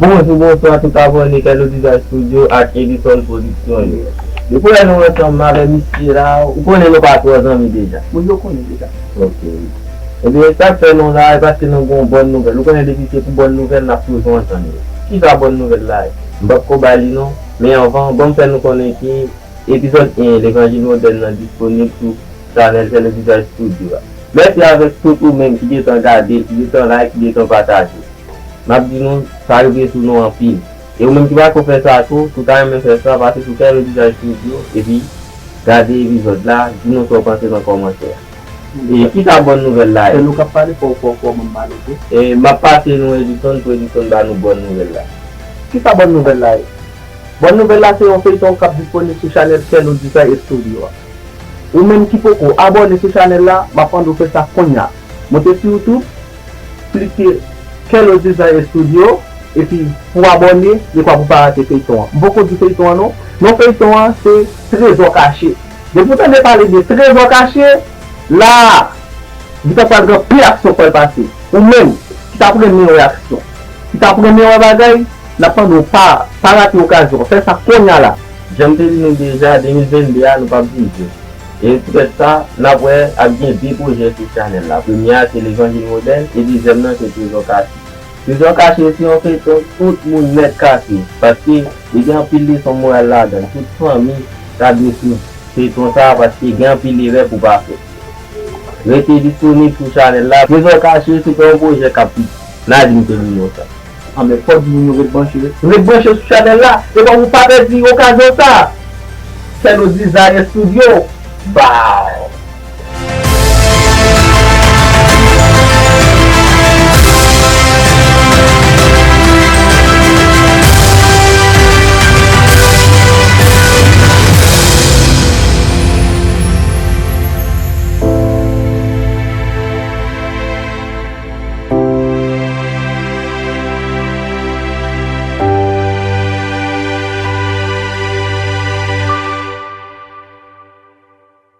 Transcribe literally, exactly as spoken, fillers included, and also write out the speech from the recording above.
Bonjou, bonswa tout abòne Kèlo Dizay Studio ak Edison Production yo. Depi lè nou ansanm avè misye la, ou konnen nou pa twò zanmi deja. Moun yo konnen deja. Ok. Ebyen, sa k fè nou la, e paske nou gen yon bòn nouvèl. Ou konnen depi se pou bòn nouvèl, n ap toujou antann yo. Kisa bòn nouvèl la ye? M p ap ko ba li non, men anvan, ban m fè nou konnen ke epizòd en Levanjil Modèn nan disponib sou chanèl Kèlo Dizay Studio a. Mèsi avèk tout ou menm ki gentan gade, ki gentan like, ki gentan pataje. M ap di nou, sa rive sou nou anpil. E ou menm ki pako fè sa tou, si w ta renmen fè sa, pase sou Kèlo Dizay Studio, epi gade epizòd la, di nou sa w panse nan kòmantè a. E kisa bòn nouvèl la ye? Kèlo k ap pale, fò, fò, fò, m pale tou. E m ap pase nou Edison pou Edison ba nou bòn nouvèl la. Kisa bòn nouvèl la ye? Bòn nouvèl la se yon feyton k ap disponib sou chanèl Kèlo Dizay Studio a. Ou menm ki poko abòne sou chanèl la, m ap mande w fè sa kounye a. Monte sou YouTube, klike Kèlo Dizay Studio, epi pou abòne, dekwa pou pa rate feyton an. M poko di feyton an non. Non feyton an se Trezò Kache. Depi w tande pale de Trezò Kache, la, li ta pral gen anpil aksyon k pral pase. Ou menm, ki t ap renmen wè aksyon, ki t ap renmen wè bagay, n ap mande w pa, pa rate okazyon an. Fè sa kounye a la. Jan m te di nou deja, de mil vennde a, nou p ap viv li. E poutèt sa, n ap wè ap gen de pwojè sou chanèl la. Premye a se Levanjil Modèn e dezyèm nan se Trezò Kache. Trezò Kache se yon feyton tout moun nèt ka swiv, paske li gen anpil leson moral ladan l. Tout fanmi ta dwe swiv feyton sa a, paske gen anpil erè pou pa fè. Rete disponib sou chanèl la. Trezò Kache se pa yon pwojè k ap piti. N a di m te di nou sa. Anben, fò di moun yo ret branche. Ret branche sou chanèl la. E pa pou pa pèdi okazyon sa. Kèlo Dizay Studio. Ba!